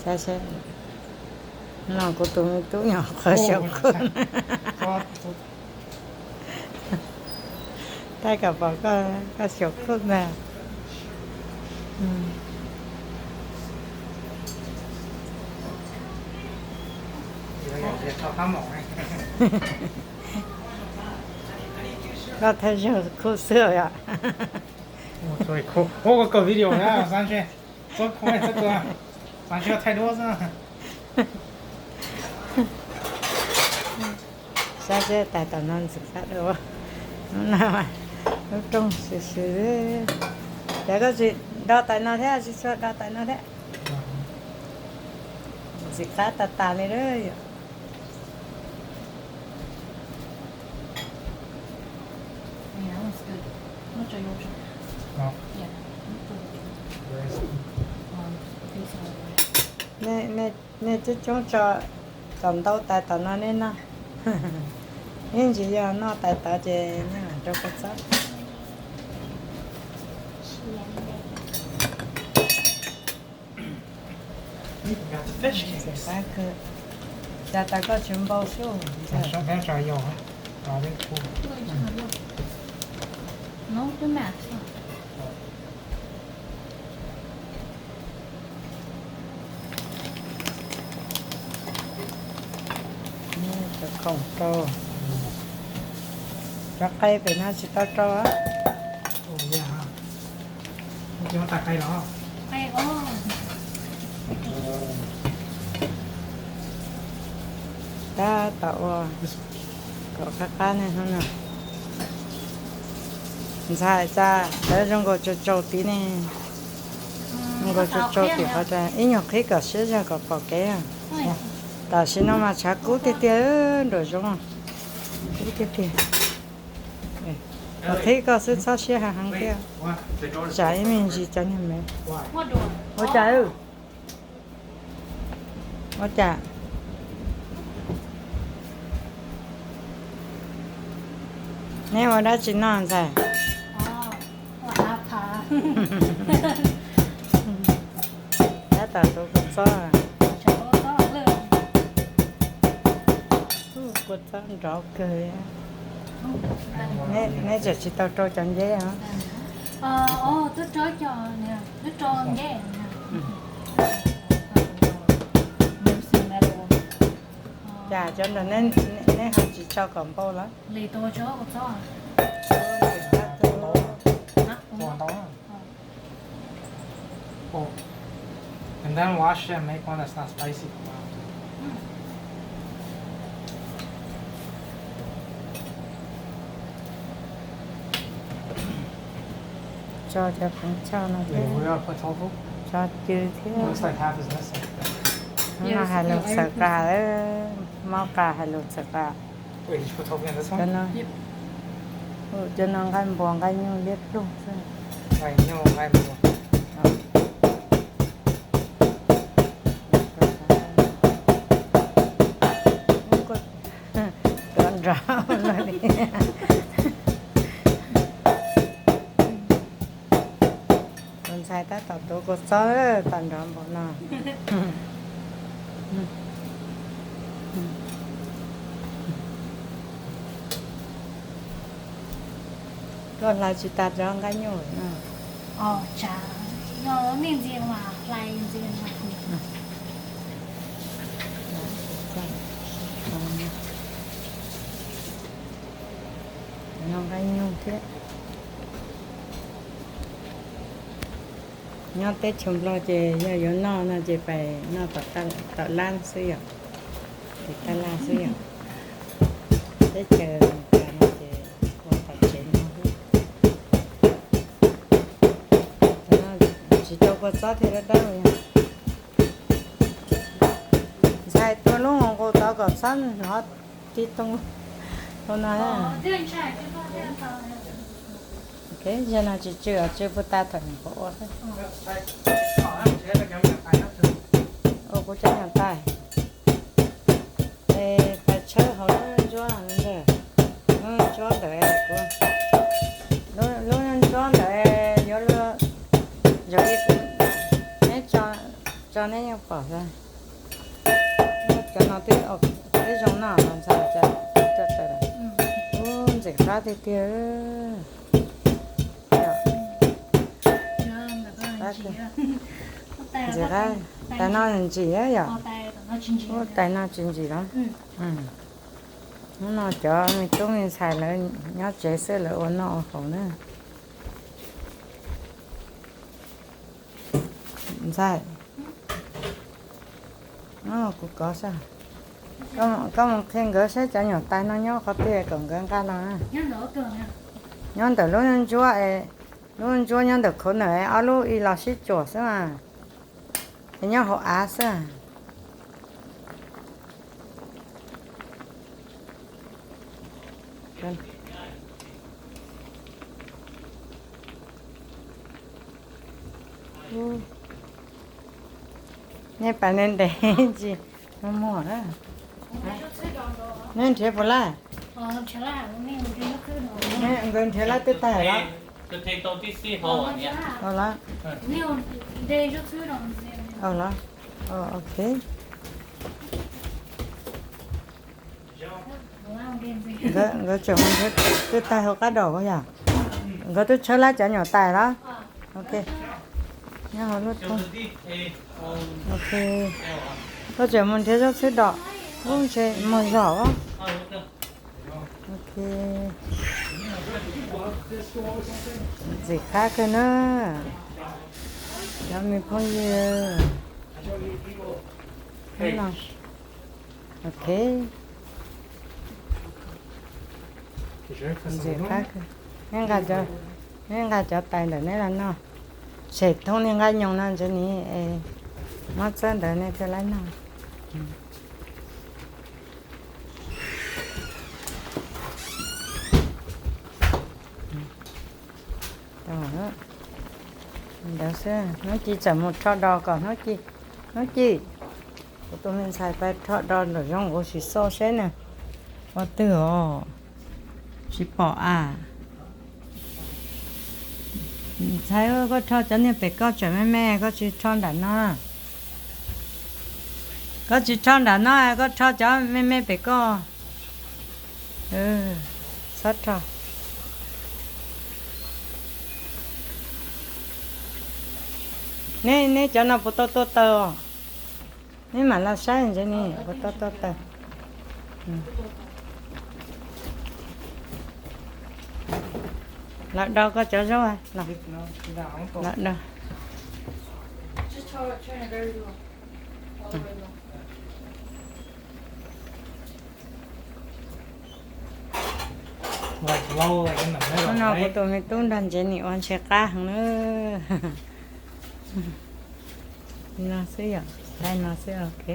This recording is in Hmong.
Saib seb, no kuv tus me tub nyuam qhuav xyaum khuj. Thaij kom pom koj xyaum khuj ntag. Koj thaij zaug khuj xwb yom. Ua, koj video na, xav ntshe txob khuj txob tua, xav ntshe thaij duab xwb. Saib seb tais tom no ntxim qab dua. Hnub no lub rooj swm swm. Ces koj tsis do tais no thiab, tsis tshua do tais no thiab. Ntxim qab tas tas li lawm yom. Nej coob coob tso, txaus ntau tais tom no nej noj. Ib ntsis yog noj tais tod ces nej mam rau kua txob. Ntxim qab kawg. Cas tais koj tsis npau xwb. Cov khoom rau, cov qe pem no tsis tau rau. Tab tom ua kom qab qab ne hnub no. Ntxhais, cas lawv zoo nkaus tsaus tsaus tid ne. Zoo nkaus tsaus tsaus tim qhov, ib nyuag qhib kom siab zog kom pom kev. Tam sim no mas tshav kub tiag tiag, nram zoov kub tiag tiag. Qhib koj xwb txhob siab heev thiab. Tsam ib me ntsis cov niag me. Ua cas? Ua cas? Neb ua dab tsi no ntxhais? Tab tom tuav kua txob. Kua txob nrov kawg. Neb tseem tsis tau rau cov nceb os? Cas cov ntawd neb ho tsis tso kom npau lawm? Oh, and then wash it and make one that's not spicy for a while. Tso cov feem choj no thiab. Tso cw thiab. Hnub no hais lus xaws qas, mob qas hais lus xaws qas. Cov no nqaij npua nqaij nyuj liab ploog xwb. Tuav nrov no li. Tus ntxhais tab tom tuav kua txob tag nrov npaum no. Koj hlais tsis tas cov nqaij nyuj no. Noj nqaij nyuj thiab. Nyob teb chaws Nplog ces yog yuav noj no ces pais noj tom lab xwb yom. Tim tab laj xwb yom. Teb chaws Meskas no ces ua tom tsev no xwb. Tsis tau kua txob thiaj dawb dawb yom. Ntxhais tua lub nqus tod kom txhob hnov tib toog no. Zaum no tsis tsw, tsw puag ta thaum nyuam qhuav ua xwb. Ua kuv cov nyuam tais. Es pais tshawb hauv lub ntsuab ntawd, lub ntsuab ntawd, lub ntsuab ntawd yuav luag, zaum ib, Tso nej yeej pom xwb. Cov no twb, twb zoo noj los ntxhais, cov tawm, ub, ntxim qab tiag tiag. Ntxim qab, tais no ntsim yom. Tais no tsis ntsim los? Hnub no cov me tub me ntxhais lawv nyob tsev xwb, lawv ua noj ua haus na. Ntxhais, kuv kov xwb. Koj mus qhia nkawd saib cov nyuam tais no nyob qhov twg kom nkawd nqa los na. Nyob ntawm lub ntsuab, lub ntsuab nyob ntawm khov nawm, ob lub ib los sib tsuam xwb mas, es nyob hauv av xwb. Nej pas ntev ntev tsis muaj muag. Nej nrhiav puas laj? Nkawd nrhiav laj twb tag los? Los? Los? Ok. Nkawd tseem mus nrhiav twb tag hauv qab daum yog? Nkawd twb tshawb laj cov nyuam tais los? Ok. Nyob hauv lub thoob. Ok. Koj tseem mus nrhiav zaub txhwb dom. Ub, ntshe muag zog os. Ok. Ntxim qab kawg na, cov me phooj ywg. Ok. Ntxim qab kawg. Neb nqa cov tais ntawm neb los noj. Tshem thoob niag nqaij nyoos no ntse ni, muab txawb ntawd nej thiaj li noj. Ntawd xwb, hnub ci txawm mus rho do kom hnub ci, hnub ci, kuv tus me ntxhais pais rho do nram zoov ua si xo seb na, ua twg os, tsis pom a. Ntxhais, koj rho cov niag pem koj tseem me me, koj tsis rho nram no. Koj tsis rho nram no, koj rho cov me me pem koj. Txhob rho. Neb, neb cov no puas tau tua taws os? Neb mam los saib ntse ni puas tau tua taws. Los do koj cov zaub, los do. Hnub no kuv tus me tub nrog Ntsev Nim ua ntshe qab heev na. No xwb yom, tais no xwb, ok.